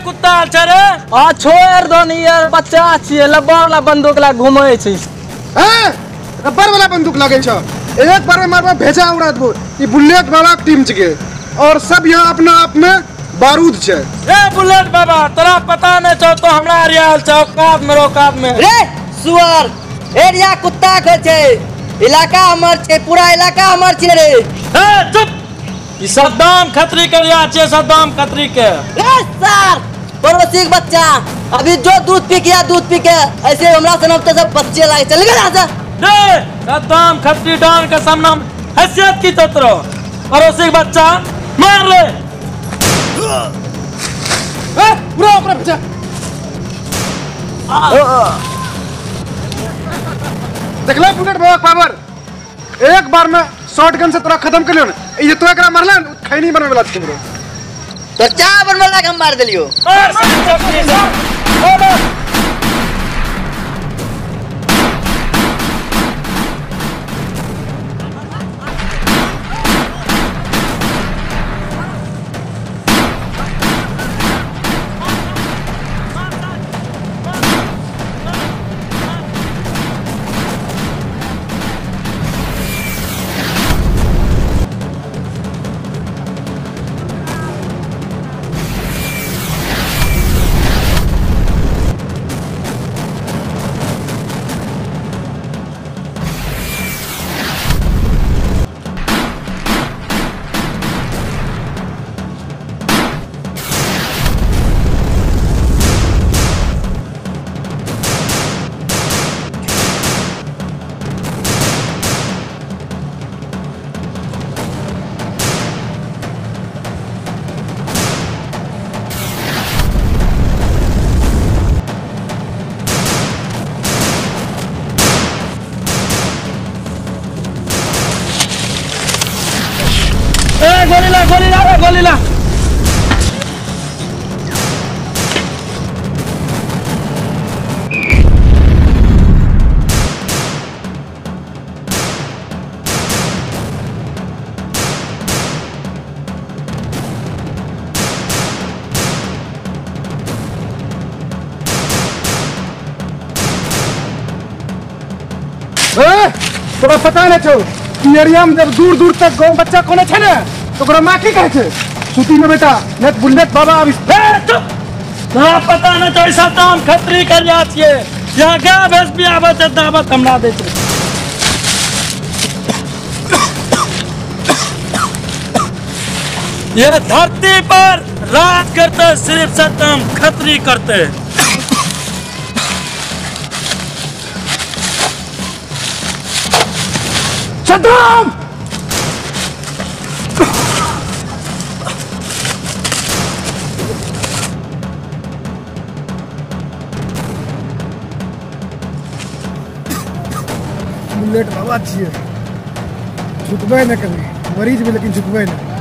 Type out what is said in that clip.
कुत्ता आयल छै रे? आ छोड़ दो नी यार, बच्चा छियै, रबर वाला बंदूक ला घुमै छै। ए रबर वाला बंदूक लागै छ, एक बार में मारबा भेजा उड़ा देबो। ई बुलेट बाबा के टीम छिकै और सब यहाँ अपना आप में बारूद छै। ए बुलेट बाबा तोरा पता नहीं छौ तो हमरा एरिया आयल छौ, औकात में औकात में। रे सुअर, एरिया कुत्ता के छै, इलाका हमर छै, पूरा इलाका हमर छै रे। ए चुप, ई सद्दाम खत्री के एरिया छै, सद्दाम खत्री के। रे सर पड़ोसी के बच्चा अभी जो दूध पी के दूध पी के ऐसे हमरा सनम तो सब बच्चे लागे चल गए राजा। रे सद्दाम खत्री डॉन के सामने हैसियत की तोरो पड़ोसी के बच्चा मार ले। ए पूरा ओकरा बच्चा देखला बुलेट बाबा पावर, एक बार में शॉटगन से तोरा खत्म कर लियो ने। ये तो एकरा मारला खैनी बनवे वाला छै हमरो। तो चा बनवे वाला के हम मार देलियो। गोली ला, गोली ला, गोली ला। ए तोरा पता नहीं छौ कि एरिया में जब दूर दूर तक गाँव बच्चा कोने छै ने तो ओकरा माँ की कहै छै, सुती में बेटा नहीं बुलेट बाबा आबि। तोरा पता नहीं छौ सद्दाम खत्री के एरिया छियै, यहाँ गाय भैंस भी आबै छै दावत हमरा दै छै। ये धरती पर राज करते सिर्फ सद्दाम खत्री करते। सद्दाम बुलेट बाबा छियै, झुकबै ने कभी, मरीज भी लेकिन झुकबै ने।